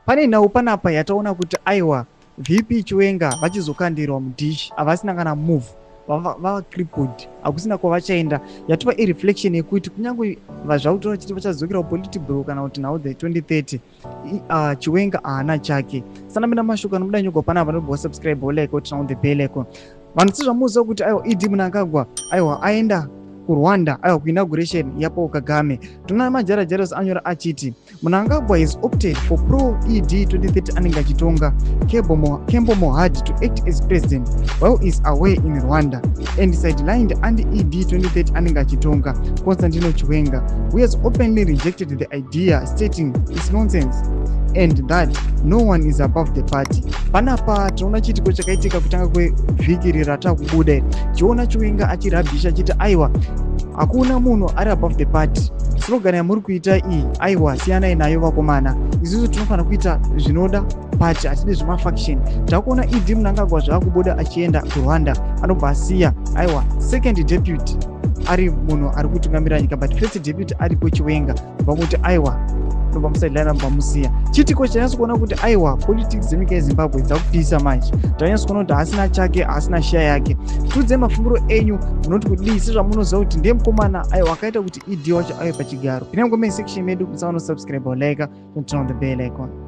Pane nhau panapa yataona kuti aiwa, VP Chiwenga vachizokandirwa mudhishi, havasina kana move, vava crippled, hakusina kwavachaenda. Yatova ireflection yekuti kunyange vazvakutora chiti vachadzokera kupolitburo kana kuti nhau the 2030, Chiwenga haana chake. Sanamina mashoko anobuda nyogwa panapa, anobva wasubscribe, like, turn on the bell icon. Vanhu sezvamuziva kuti aiwa, ED Mnangagwa aiwa aenda kuRwanda, aiwa, kuinauguration yaPaul Kagame. Tinoona Majara Jaros anyora achiti Mnangagwa has opted for pro ED 2030 anenge achitonga Kembo Mohadi to act as president while is away in Rwanda and sidelined anti ED 2030 anenge achitonga Constantino Chiwenga, who has openly rejected the idea, stating it's nonsense and that no one is above the party. Panapa tinoona chiitiko chakaitika kutanga kwevhiki iri ratakubuda, chiona Chiwenga achirabhisha achiti aiwa, hakuna munhu ari above the party. Slogan yamuri kuita iyi, aiwa, siyanai nayo vakomana. Isusu tinofanira kuita zvinoda party, hatidi zvemafaction. Takuona ED Mnangagwa zvaakubuda achienda kuRwanda, anobva asiya aiwa second deputy ari munhu ari kutungamira nyika, but first deputy aripo Chiwenga, vamuti aiwa nobva musideline, vamusiya. Chiitiko chanyatso kuona kuti aiwa, politics dzenyika yeZimbabwe dzakupisa manje. Tanyatso kuona kuti haasina chake, haasina share yake. Tiudzei mafungiro enyu, munoti kudii, sezvamunoziva kuti ndiye mukomana aiwa akaita kuti ED wacho ave pachigaro. Pinai mucomment section medu, musaona subscribe, like, turn on the bell icon.